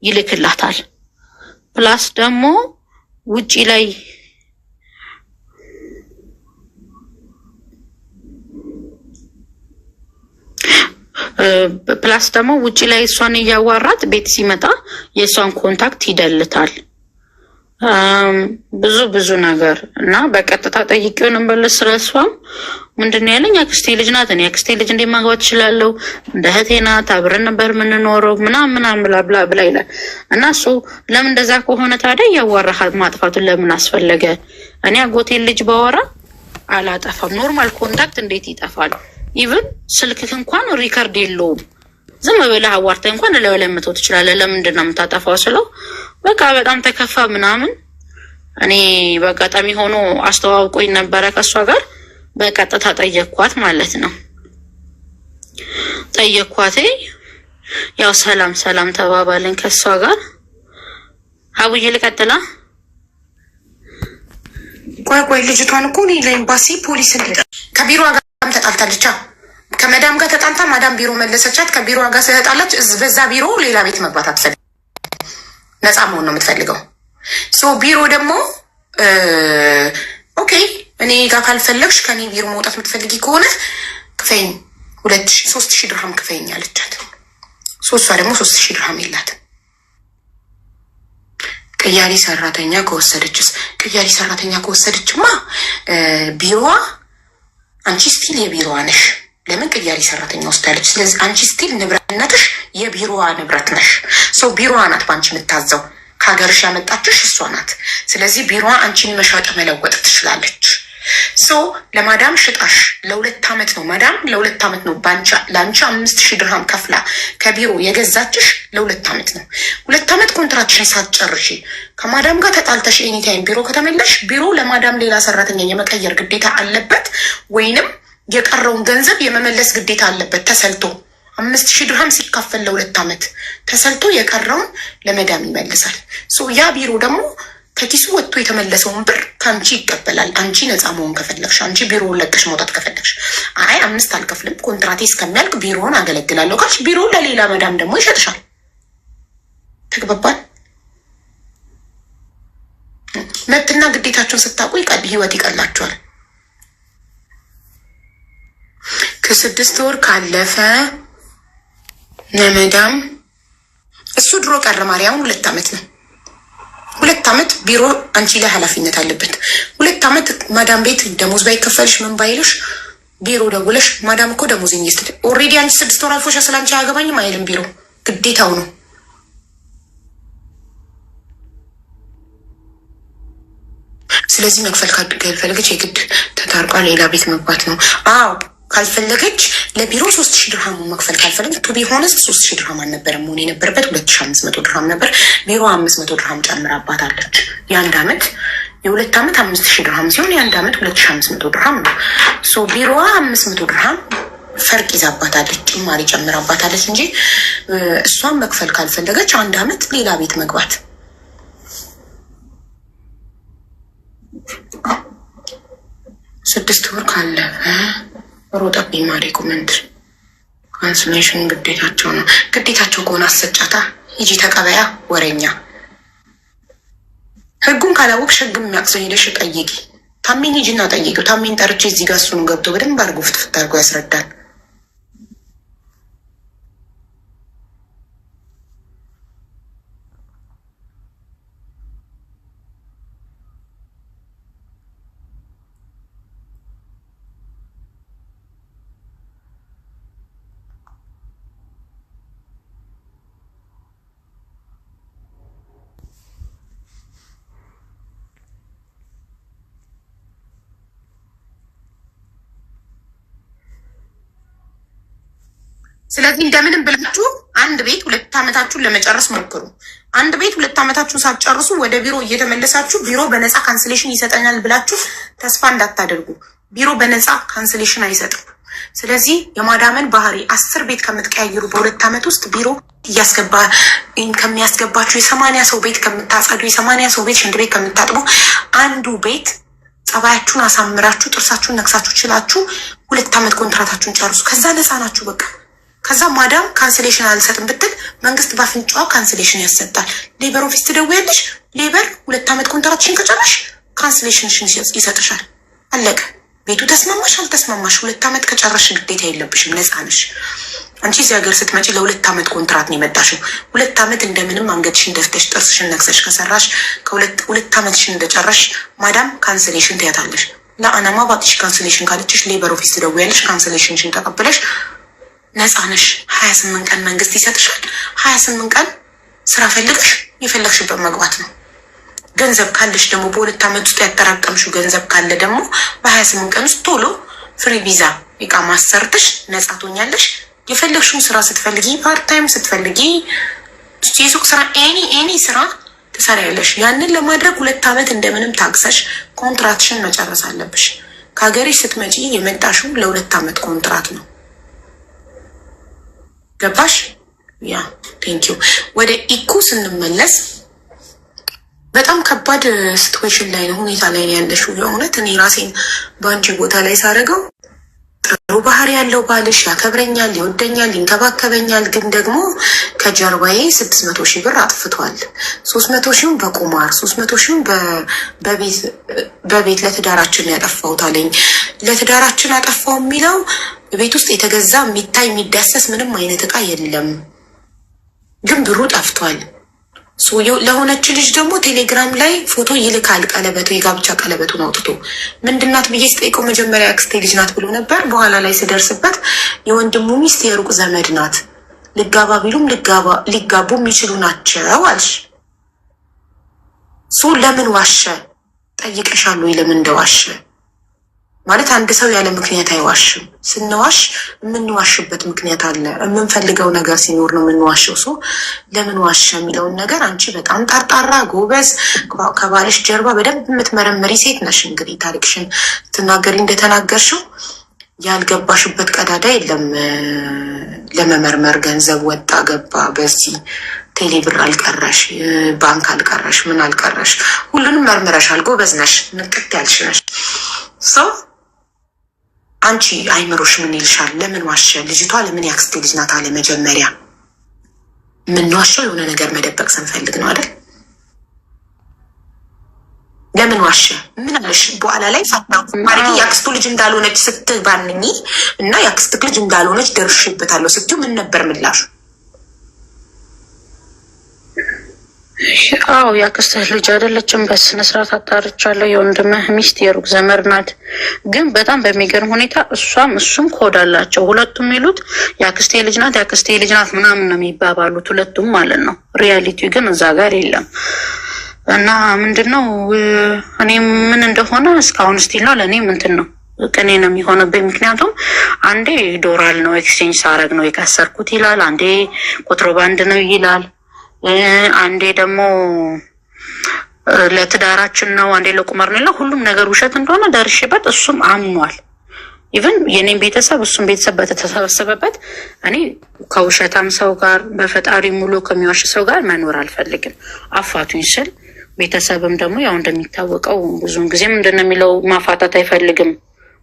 ይልክላታል። Plus ደግሞ ውጪ ላይ plus ደግሞ ውጪ ላይ እሷን እያዋራት ቤት ሲመጣ የእሷን contact ይደልታል። ብዙ ብዙ ነገር እና በቀጥታ ጠይቄው ነበር። ስለ እሷም ምንድን ነው ያለኝ? አክስቴ ልጅ ናት። እኔ አክስቴ ልጅ እንዴት ማግባት እችላለሁ? እንደ እህቴ ናት፣ አብረን ነበር የምንኖረው ምናምን ምናምን blah blah blah ይላል። እና እሱ ለምን እንደዛ ከሆነ ታዲያ እያዋራህ ማጥፋቱን ለምን አስፈለገ? እኔ አጎቴን ልጅ ባወራ አላጠፋም። Normal contact እንዴት ይጠፋል? Even ስልክህ እንኳን record የለውም። ዝም ብለህ አዋርተህ እንኳን እላዩ ላይ መተው ትችላለህ። ለምንድን ነው የምታጠፋው ስለው በቃ በጣም ተከፋ ምናምን። እኔ በአጋጣሚ ሆኖ አስተዋውቆኝ ነበረ ከእሷ ጋር፣ በቀጥታ ጠየኳት ማለት ነው። ጠየኳት፣ ያው ሰላም ሰላም ተባባልን ከእሷ ጋር። አቡዬ ልቀጥላ? ቆይ ቆይ፣ ልጅቷን እኮ እኔ ለኤምባሲ ፖሊስ ከቢሮ ጋርም ተጣልታለች። ከመዳም ጋር ተጣልታ ማዳም ቢሮ መለሰቻት። ከቢሮ ጋር ስለተጣላች በዛ ቢሮ ሌላ ቤት መግባት አትፈልግም። ነፃ መሆን ነው የምትፈልገው። So ቢሮ ደግሞ okay፣ እኔ ጋር ካልፈለግሽ፣ ከኔ ቢሮ መውጣት የምትፈልጊ ከሆነ ክፈይኝ፣ 2,000 3,000 ድርሃም ክፈይኝ አለቻት። ሶስቷ ደግሞ 3,000 ድርሃም የላትም። ቅያሪ ሰራተኛ ከወሰደችስ? ቅያሪ ሰራተኛ ከወሰደችማ ቢሮዋ አንቺ still የቢሮዋ ነሽ። ለምን ቅያሪ ሰራተኛ ወስዳለች? ስለዚህ አንቺ still ንብረትነትሽ የቢሮዋ ንብረት ነሽ። So ቢሮዋ ናት በአንቺ የምታዘው። ከሀገርሽ ያመጣችሽ እሷ ናት። ስለዚህ ቢሮዋ አንቺን መሸጥ መለወጥ ትችላለች። So ለማዳም ሽጣሽ ለ2 ዓመት ነው፣ ማዳም ለ2 ዓመት ነው ለአንቺ 5,000 ድርሃም ከፍላ ከቢሮ የገዛችሽ ለ2 ዓመት ነው። 2 ዓመት ኮንትራትሽን ሳትጨርሺ ከማዳም ጋር ተጣልተሽ anytime ቢሮ ከተመለሽ ቢሮ ለማዳም ሌላ ሰራተኛ የመቀየር ግዴታ አለበት፣ ወይንም የቀረውን ገንዘብ የመመለስ ግዴታ አለበት። ተሰልቶ 5,000 ድርሃም ሲካፈል ለ2 ዓመት ተሰልቶ የቀረውን ለመዳም ይመልሳል። So ያ ቢሮ ደግሞ ከኪሱ ወጥቶ የተመለሰውን ብር ከአንቺ ይቀበላል። አንቺ ነፃ መሆን ከፈለግሽ፣ አንቺ ቢሮውን ለቀሽ መውጣት ከፈለግሽ፣ አይ አምስት አልከፍልም ኮንትራቴ እስከሚያልቅ ቢሮውን አገለግላለሁ ካልሽ ቢሮውን ለሌላ መዳም ደግሞ ይሸጥሻል። ተግባባን? መብትና ግዴታቸውን ስታውቁ ህይወት ይቀላቸዋል። ከ6 ወር ካለፈ ለመዳም እሱ ድሮ ቀረ። ማርያምን 2 ዓመት ነው። 2 ዓመት ቢሮ አንቺ ላይ ኃላፊነት አለበት። 2 ዓመት ማዳም ቤት ደሞዝ ባይከፈልሽ ምን ባይልሽ ቢሮ ደውለሽ ማዳም እኮ ደሞዝ ስትል already አንቺ 6 ወር አልፎሻ ስለ አንቺ አያገባኝም አይልም ቢሮ፣ ግዴታው ነው። ስለዚህ መክፈል ካልፈለገች የግድ ተታርቋ ሌላ ቤት መግባት ነው። አዎ፣ ካልፈለገች ለቢሮ 3,000 ድርሃሙ መክፈል ካልፈለገች፣ to be honest 3,000 ድርሃም አልነበረም መሆን የነበረበት፣ 2,500 ድርሃም ነበር። ቢሮ 500 ድርሃም ጨምራባታለች። የአንድ አመት የ2 አመት 5,000 ድርሃም ሲሆን የአንድ አመት 2,500 ድርሃም ነው። So ቢሮዋ 500 ድርሃም ፈርቅ ይዛባታለች፣ ጭማሪ ጨምራባታለች እንጂ እሷን መክፈል ካልፈለገች አንድ አመት ሌላ ቤት መግባት። 6 ወር ካለፈ ሮጠብኝ ማሬ comment። Cancellation ግዴታቸው ነው። ግዴታቸው ከሆነ አሰጫታ፣ ሂጂ ተቀበያ። ወሬኛ፣ ህጉን ካላወቅሽ ህግ የሚያውቅ ሰው ሄደሽ ጠይቂ። ታሜን ሂጂና ጠይቂው። ታሜን ጠርቼ እዚህ ጋር እሱን ገብቶ በደንብ አድርጎ ፍትፍት አድርጎ ያስረዳል። ስለዚህ እንደምንም ብላችሁ አንድ ቤት 2 ዓመታችሁን ለመጨረስ ሞክሩ። አንድ ቤት 2 ዓመታችሁን ሳትጨርሱ ወደ ቢሮ እየተመለሳችሁ ቢሮ በነፃ cancellation ይሰጠኛል ብላችሁ ተስፋ እንዳታደርጉ። ቢሮ በነፃ cancellation አይሰጥም። ስለዚህ የማዳምን ባህሪ 10 ቤት ከምትቀያይሩ በ2 ዓመት ውስጥ ቢሮ እያስገባ ከሚያስገባችሁ፣ የ80 ሰው ቤት ከምታጸዱ፣ የ80 ሰው ቤት ሽንት ቤት ከምታጥቡ፣ አንዱ ቤት ጸባያችሁን አሳምራችሁ ጥርሳችሁን ነክሳችሁ ችላችሁ 2 ዓመት ኮንትራታችሁን ጨርሱ። ከዛ ነፃ ናችሁ በቃ። ከዛ ማዳም cancellation አልሰጥም ብትል መንግስት ባፍንጫዋ cancellation ያሰጣል። Labor office ትደውያለሽ። Labor 2 ዓመት ኮንትራትሽን ከጨረሽ cancellation ሽን ይሰጥሻል። አለቀ። ቤቱ ተስማማሽ አልተስማማሽ 2 ዓመት ከጨረሽ ግዴታ የለብሽም፣ ነፃ ነሽ። አንቺ እዚህ ሀገር ስትመጪ ለ2 ዓመት ኮንትራት ነው የመጣሽው። 2 ዓመት እንደምንም አንገትሽን ደፍተሽ ጥርስሽን ነክሰሽ ከሰራሽ ከሁለት 2 ዓመትሽን እንደጨረሽ ማዳም cancellation ትያታለሽ። لا أنا ما بعطيش cancellation ካለችሽ labor office ትደውያለሽ። Cancellation ሽን ተቀብለሽ ነፃ ነሽ። 28 ቀን መንግስት ይሰጥሻል። 28 ቀን ስራ ፈልገሽ የፈለግሽበት መግባት ነው። ገንዘብ ካለሽ ደግሞ፣ በ2 ዓመት ውስጥ ያጠራቀምሽው ገንዘብ ካለ ደግሞ በ28 ቀን ውስጥ ቶሎ free visa እቃ ማሰርተሽ ነፃ ትሆኛለሽ። የፈለግሽውን ስራ ስትፈልጊ፣ part time ስትፈልጊ፣ የሱቅ ስራ፣ any ስራ ትሰሪያለሽ። ያንን ለማድረግ 2 ዓመት እንደምንም ታግሰሽ ኮንትራትሽን መጨረስ አለብሽ። ከሀገርሽ ስትመጪ የመጣሽው ለ2 ዓመት ኮንትራት ነው። ገባሽ? Yeah, thank you። ወደ ኢኩ ስንመለስ በጣም ከባድ situation ላይ ነው፣ ሁኔታ ላይ ነው ያለሽው። የእውነት እኔ ራሴን በአንቺ ቦታ ላይ ሳደርገው ጥሩ ባህሪ ያለው ባልሽ ያከብረኛል፣ ይወደኛል፣ ይንከባከበኛል። ግን ደግሞ ከጀርባዬ 600,000 ብር አጥፍቷል። 300 ሺውን በቁማር፣ 300 ሺውን በቤት ለትዳራችን ያጠፋሁት አለኝ። ለትዳራችን አጠፋው የሚለው ቤት ውስጥ የተገዛ የሚታይ የሚዳሰስ ምንም አይነት እቃ የለም፣ ግን ብሩ ጠፍቷል። ለሆነች ልጅ ደግሞ ቴሌግራም ላይ ፎቶ ይልካል። ቀለበቱ፣ የጋብቻ ቀለበቱን አውጥቶ ምንድናት ብዬ ስጠይቀው መጀመሪያ አክስቴ ልጅ ናት ብሎ ነበር። በኋላ ላይ ስደርስበት የወንድሙ ሚስት የሩቅ ዘመድ ናት፣ ልጋባ ቢሉም ሊጋቡ የሚችሉ ናቸው አልሽ። So ለምን ዋሸ? ጠይቀሻል ወይ ለምን እንደዋሸ? ማለት አንድ ሰው ያለ ምክንያት አይዋሽም። ስንዋሽ የምንዋሽበት ምክንያት አለ። የምንፈልገው ነገር ሲኖር ነው የምንዋሸው። So ለምን ዋሸ የሚለውን ነገር አንቺ በጣም ጠርጣራ፣ ጎበዝ፣ ከባልሽ ጀርባ በደንብ የምትመረምሪ ሴት ነሽ። እንግዲህ ታሪክሽን ስትናገሪ እንደተናገርሽው ያልገባሽበት ቀዳዳ የለም ለመመርመር። ገንዘብ ወጣ ገባ፣ በዚህ ቴሌ ብር አልቀረሽ፣ ባንክ አልቀረሽ፣ ምን አልቀረሽ፣ ሁሉንም መርምረሻል። ጎበዝ ነሽ፣ ንቅት ያልሽ ነሽ። So አንቺ አይምሮሽ ምን ይልሻል? ለምን ዋሸ? ልጅቷ ለምን ያክስቴ ልጅ ናት አለ? መጀመሪያ የምንዋሸው የሆነ ነገር መደበቅ ስንፈልግ ነው አይደል? ለምን ዋሸ? ምን አለሽ? በኋላ ላይ ፋና ማድረግ የአክስቱ ልጅ እንዳልሆነች ስትባንኝ እና የአክስት ልጅ እንዳልሆነች ደርሼበታለሁ ስትዩ ምን ነበር ምላሹ? አዎ፣ የአክስትህ ልጅ አይደለችም። በስነ ስርዓት አጣርቻለሁ። የወንድምህ ሚስት የሩቅ ዘመድ ናት። ግን በጣም በሚገርም ሁኔታ እሷም እሱም ኮድ አላቸው። ሁለቱም የሚሉት የአክስቴ ልጅ ናት፣ የአክስቴ ልጅ ናት ምናምን ነው የሚባባሉት ሁለቱም ማለት ነው። Reality ግን እዛ ጋር የለም። እና ምንድን ነው፣ እኔ ምን እንደሆነ እስካሁን still ነው ለእኔ ምንትን ነው፣ ቅኔ ነው የሚሆንብኝ። ምክንያቱም አንዴ ዶላር ነው exchange ሳረግ ነው የከሰርኩት ይላል፣ አንዴ ኮንትሮባንድ ነው ይላል፣ አንዴ ደግሞ ለትዳራችን ነው፣ አንዴ ለቁማር ነው ይላል። ሁሉም ነገር ውሸት እንደሆነ ደርሼበት እሱም አምኗል። Even የኔም ቤተሰብ እሱም ቤተሰብ በተሰበሰበበት እኔ ከውሸታም ሰው ጋር፣ በፈጣሪ ሙሉ ከሚዋሽ ሰው ጋር መኖር አልፈልግም። አፋቱኝ ስል ቤተሰብም ደግሞ ያው እንደሚታወቀው ብዙውን ጊዜ ምንድን ነው የሚለው፣ ማፋታት አይፈልግም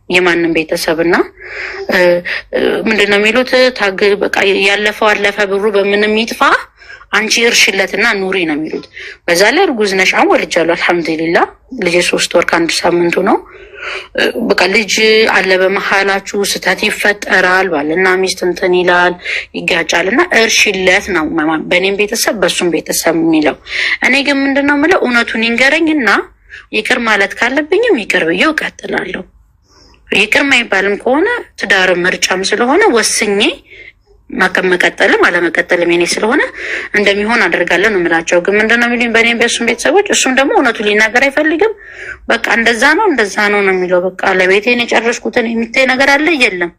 የማንም ቤተሰብ። እና ምንድን ነው የሚሉት፣ ታግ በቃ ያለፈው አለፈ፣ ብሩ በምንም ይጥፋ፣ አንቺ እርሽለትና ኑሪ ነው የሚሉት። በዛ ላይ እርጉዝ ነሽ። አሁን ወልጃለሁ፣ አልሐምዱሊላ፣ ልጄ 3 ወር ከአንድ ሳምንቱ ነው። በቃ ልጅ አለ በመሀላችሁ፣ ስህተት ይፈጠራል። ባልና ሚስት እንትን ይላል፣ ይጋጫል። እና እርሽለት ነው በእኔም ቤተሰብ በእሱም ቤተሰብ የሚለው። እኔ ግን ምንድን ነው የምለው፣ እውነቱን ይንገረኝ እና ይቅር ማለት ካለብኝም ይቅር ብዬው እቀጥላለሁ። ይቅር ማይባልም ከሆነ ትዳር ምርጫም ስለሆነ ወስኜ መቀጠልም አለመቀጠልም የኔ ስለሆነ እንደሚሆን አደርጋለሁ ነው የምላቸው። ግን ምንድነው የሚሉኝ በእኔም በእሱም ቤተሰቦች፣ እሱም ደግሞ እውነቱ ሊናገር አይፈልግም። በቃ እንደዛ ነው እንደዛ ነው ነው የሚለው። በቃ ለቤቴን የጨረስኩትን የሚታይ ነገር አለ የለም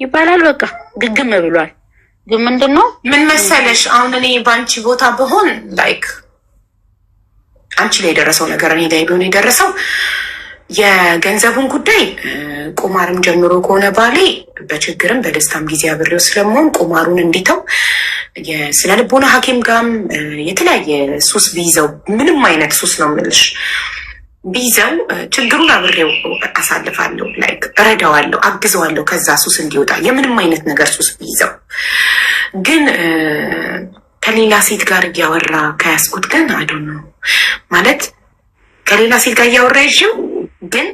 ይባላል። በቃ ግግም ብሏል። ግን ምንድን ነው ምን መሰለሽ፣ አሁን እኔ በአንቺ ቦታ ብሆን፣ like አንቺ ላይ የደረሰው ነገር እኔ ላይ ቢሆን የደረሰው፣ የገንዘቡን ጉዳይ ቁማርም ጀምሮ ከሆነ ባሌ በችግርም በደስታም ጊዜ አብሬው ስለመሆን ቁማሩን እንዲተው የስነ ልቦና ሐኪም ጋም፣ የተለያየ ሱስ ቢይዘው፣ ምንም አይነት ሱስ ነው የምልሽ ቢይዘው፣ ችግሩን አብሬው አሳልፋለሁ። Like እረዳዋለሁ፣ አግዘዋለሁ ከዛ ሱስ እንዲወጣ፣ የምንም አይነት ነገር ሱስ ቢይዘው። ግን ከሌላ ሴት ጋር እያወራ ከያዝኩት ግን I don't know፣ ማለት ከሌላ ሴት ጋር እያወራ ይዤው ግን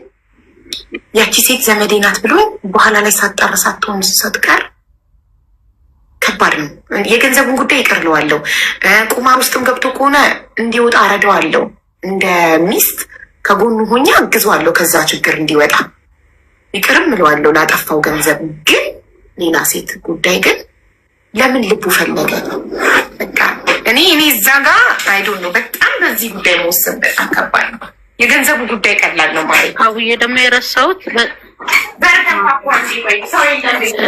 ያቺ ሴት ዘመዴ ናት ብሎ በኋላ ላይ ሳጣራ ሳትሆን ስትቀር ከባድ ነው። የገንዘቡን ጉዳይ ይቅር እለዋለሁ። ቁማር ውስጥም ገብቶ ከሆነ እንዲወጣ አረዳዋለሁ። እንደ ሚስት ከጎኑ ሆኜ አግዘዋለሁ ከዛ ችግር እንዲወጣ፣ ይቅርም እለዋለሁ ላጠፋው ገንዘብ። ግን ሌላ ሴት ጉዳይ ግን ለምን ልቡ ፈለገ? በቃ እኔ እዛ ጋ I don't know፣ በጣም በዚህ ጉዳይ መወሰን በጣም ከባድ ነው። የገንዘቡ ጉዳይ ቀላል ነው ማለት ነው። አቡዬ ደግሞ የረሳሁት በር ተንኳኳ እንጂ፣ ቆይ ሰው የለም ቤት።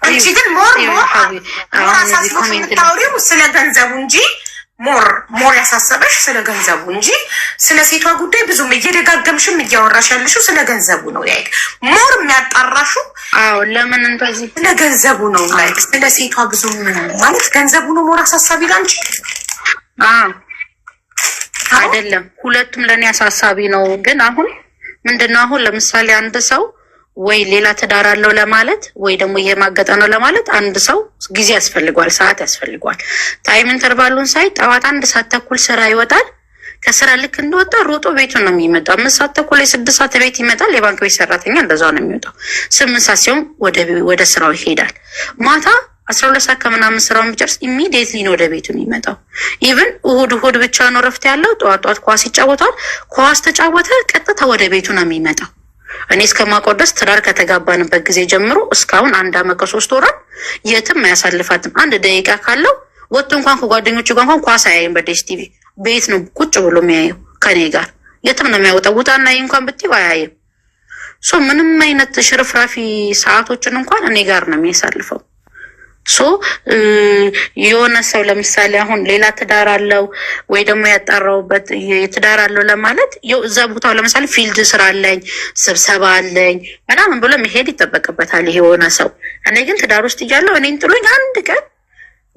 አንቺ ግን more አሁን እዚህ አሳስቦሽ comment ላይ የምታወሪው ስለ ገንዘቡ እንጂ፣ more ያሳሰበሽ ስለ ገንዘቡ እንጂ ስለ ሴቷ ጉዳይ ብዙም እየደጋገምሽም እያወራሽ ያለሽው ስለ ገንዘቡ ነው። Like more የሚያጣራሹ አዎ፣ ለምን እንደዚህ ስለ ገንዘቡ ነው። Like ስለ ሴቷ ብዙም፣ ማለት ገንዘቡ ነው more አሳሳቢ ላንቺ። አዎ፣ አይደለም፣ ሁለቱም ለእኔ አሳሳቢ ነው። ግን አሁን ምንድነው፣ አሁን ለምሳሌ አንድ ሰው ወይ ሌላ ትዳር አለው ለማለት ወይ ደግሞ እየማገጠ ነው ለማለት አንድ ሰው ጊዜ ያስፈልገዋል፣ ሰዓት ያስፈልገዋል። Time interval ኡን ሳይ ጠዋት 1 ሰዓት ተኩል ስራ ይወጣል። ከስራ ልክ እንደወጣ ሮጦ ቤቱ ነው የሚመጣው። 5 ሰዓት ተኩል ወይ 6 ሰዓት ቤት ይመጣል። የባንክ ቤት ሰራተኛ እንደዛ ነው የሚወጣው። 8 ሰዓት ሲሆን ወደ ስራው ይሄዳል። ማታ 12 ሰዓት ከምናምን ስራውን ቢጨርስ immediately ነው ወደ ቤቱ የሚመጣው። Even እሁድ እሁድ ብቻ ነው ረፍት ያለው። ጠዋት ጠዋት ኳስ ይጫወታል። ኳስ ተጫወተ፣ ቀጥታ ወደ ቤቱ ነው የሚመጣው። እኔ እስከማውቀው ድረስ ትዳር ከተጋባንበት ጊዜ ጀምሮ እስካሁን 1 አመት ከ3 ወራት የትም አያሳልፋትም። አንድ ደቂቃ ካለው ወጥቶ እንኳን ከጓደኞቹ ጋር እንኳን ኳስ አያይም። በ DStv ቤት ነው ቁጭ ብሎ የሚያየው ከኔ ጋር። የትም ነው የሚያወጣው። ውጣና ይህ እንኳን ብትይው አያይም። So ምንም አይነት ሽርፍራፊ ሰዓቶችን እንኳን እኔ ጋር ነው የሚያሳልፈው። So የሆነ ሰው ለምሳሌ አሁን ሌላ ትዳር አለው ወይ ደግሞ ያጣራውበት የትዳር አለው ለማለት እዛ ቦታው ለምሳሌ field ስራ አለኝ፣ ስብሰባ አለኝ ምናምን ብሎ መሄድ ይጠበቅበታል ይሄ የሆነ ሰው። እኔ ግን ትዳር ውስጥ እያለሁ እኔን ጥሎኝ አንድ ቀን፣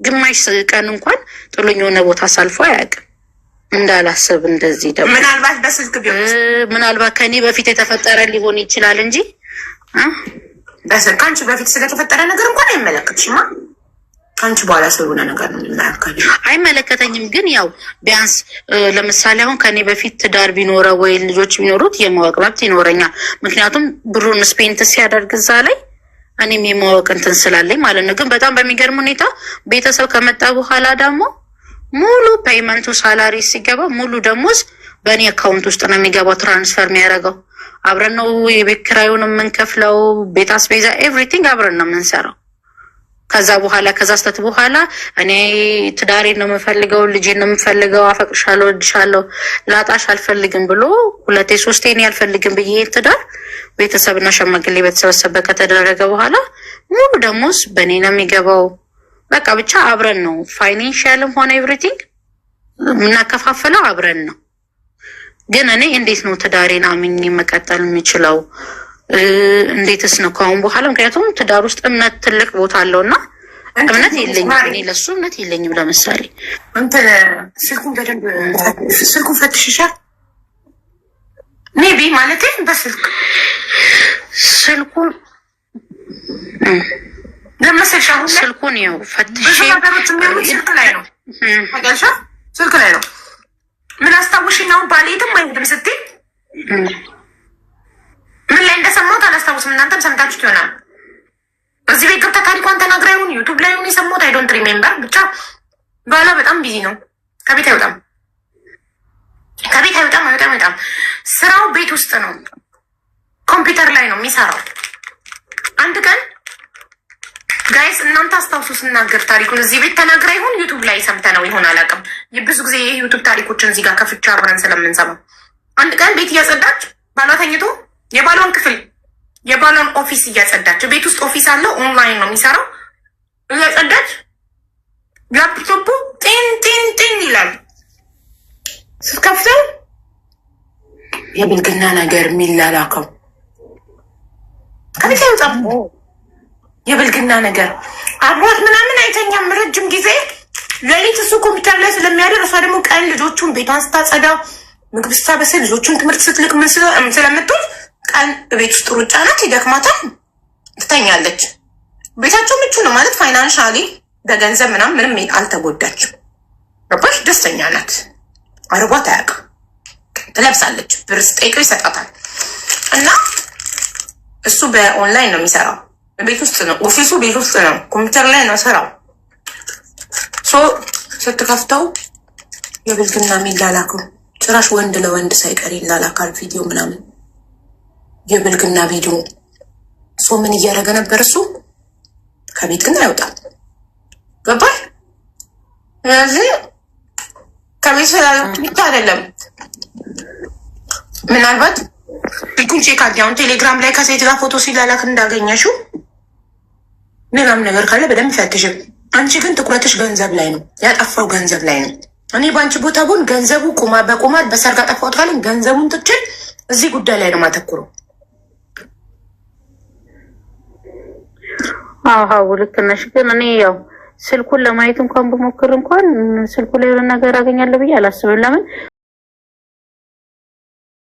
ግማሽ ቀን እንኳን ጥሎኝ የሆነ ቦታ አሳልፎ አያውቅም። እንዳላስብ እንደዚህ ደግሞ ምናልባት በስልክ ቢሆን ምናልባት ከእኔ በፊት የተፈጠረ ሊሆን ይችላል እንጂ በስልክ ከአንቺ በፊት ስለተፈጠረ ነገር እንኳን አይመለከትሽማ። ከአንቺ በኋላ ስለሆነ ነገር ነው የሚመለከተው። አይመለከተኝም። ግን ያው ቢያንስ ለምሳሌ አሁን ከኔ በፊት ትዳር ቢኖረው ወይ ልጆች ቢኖሩት የማወቅ መብት ይኖረኛል። ምክንያቱም ብሩን spend ሲያደርግ እዛ ላይ እኔም የማወቅ እንትን ስላለኝ ማለት ነው። ግን በጣም በሚገርም ሁኔታ ቤተሰብ ከመጣ በኋላ ደግሞ ሙሉ payment ኡ salary ሲገባ ሙሉ ደሞዝ በእኔ account ውስጥ ነው የሚገባው፣ transfer የሚያደርገው። አብረን ነው የቤት ኪራዩን የምንከፍለው፣ ቤት አስቤዛ፣ everything አብረን ነው የምንሰራው። ከዛ በኋላ፣ ከዛ ስተት በኋላ እኔ ትዳሬን ነው የምፈልገው፣ ልጄን ነው የምፈልገው፣ አፈቅርሻለሁ፣ እወድሻለሁ፣ ላጣሽ አልፈልግም ብሎ ሁለቴ ሶስቴ እኔ አልፈልግም ብዬ ትዳር ቤተሰብና ሸማግሌ በተሰበሰበ ከተደረገ በኋላ ሙሉ ደሞዝ በእኔ ነው የሚገባው። በቃ ብቻ አብረን ነው financial ም ሆነ everything። የምናከፋፍለው አብረን ነው። ግን እኔ እንዴት ነው ትዳሬን አምኜ መቀጠል የምችለው? እንዴትስ ነው ከአሁን በኋላ? ምክንያቱም ትዳር ውስጥ እምነት ትልቅ ቦታ አለው እና እምነት የለኝም፣ እኔ ለሱ እምነት የለኝም። ለምሳሌ እንትን ስልኩን በደንብ ስልኩን ፈትሽሻል? Maybe ማለት በስልክ ስልኩን ለመሰልሽ አሁን ላይ ስልኩን ያው ፈትሼ ብዙ ነገሮች የሚሆኑት ስልክ ላይ ነው። ታውቂያለሽ? ስልክ ላይ ነው። ምን አስታውሽኝ? አሁን ባሌ የትም አይሄድም ስትይ ምን ላይ እንደሰማሁት አላስታውስም። እናንተም ሰምታችሁት ይሆናል። እዚህ ቤት ገብታ ታሪኳን ተናግራ ይሁን YouTube ላይ ይሁን የሰማሁት፣ I don't remember። ብቻ ባሏ በጣም busy ነው። ከቤት አይወጣም፣ ከቤት አይወጣም፣ አይወጣም፣ አይወጣም። ስራው ቤት ውስጥ ነው፣ ኮምፒውተር ላይ ነው የሚሰራው። አንድ ቀን guys እናንተ አስታውሱ ስናገር ታሪኩን እዚህ ቤት ተናግራ ይሁን YouTube ላይ ሰምተነው ይሆን አላውቅም። ብዙ ጊዜ የ YouTube ታሪኮችን እዚህ ጋር ከፍቻ አብረን ስለምንሰማ፣ አንድ ቀን ቤት እያጸዳች፣ ባሏ ተኝቶ፣ የባሏን ክፍል፣ የባሏን office እያጸዳች፣ ቤት ውስጥ office አለው፣ ኦንላይን ነው የሚሰራው። እያጸዳች ላፕቶፑ ጤን ጤን ጤን ይላል። ስትከፍተው የብልግና ነገር የሚላላከው፣ ከቤት አይወጣም። የብልግና ነገር፣ አብሯት ምናምን አይተኛም። ረጅም ጊዜ ሌሊት እሱ ኮምፒውተር ላይ ስለሚያደር፣ እሷ ደግሞ ቀን ልጆቹን ቤቷን ስታጸዳ፣ ምግብ ስታበስል፣ ልጆቹን ትምህርት ስትልክ ምን ስለምትውል ቀን ቤት ውስጥ ሩጫ ናት፣ ይደክማታል፣ ትተኛለች። ቤታቸው ምቹ ነው ማለት financially በገንዘብ ምናምን ምንም አልተጎዳችም። ገባሽ? ደስተኛ ናት። አርቧት አያውቅም። ትለብሳለች፣ ብር ስጠይቀው ይሰጣታል። እና እሱ በኦንላይን ነው የሚሰራው። ቤት ውስጥ ነው office ኡ፣ ቤት ውስጥ ነው፣ ኮምፒውተር ላይ ነው ስራው። So ስትከፍተው የብልግና የሚላላከው፣ ጭራሽ ወንድ ለወንድ ሳይቀር ይላላካል ቪዲዮ ምናምን፣ የብልግና ቪዲዮ። So ምን እያደረገ ነበር እሱ? ከቤት ግን አይወጣም። ገባሽ? ስለዚህ ከቤት ስላለ ብቻ አይደለም። ምናልባት ስልኩን check አድርጊ። አሁን ቴሌግራም ላይ ከሴት ጋር ፎቶ ሲላላክ እንዳገኘሽው ሌላም ነገር ካለ በደንብ ፈትሽም። አንቺ ግን ትኩረትሽ ገንዘብ ላይ ነው፣ ያጠፋው ገንዘብ ላይ ነው። እኔ በአንቺ ቦታ ብሆን ገንዘቡ በቁማር በሰርግ አጠፋሁት ካለኝ ገንዘቡን ትቼ እዚህ ጉዳይ ላይ ነው ማተኩረው። አዎ፣ ልክ ነሽ። ግን እኔ ያው ስልኩን ለማየት እንኳን ብሞክር እንኳን ስልኩ ላይ የሆነ ነገር አገኛለሁ ብዬ አላስብም። ለምን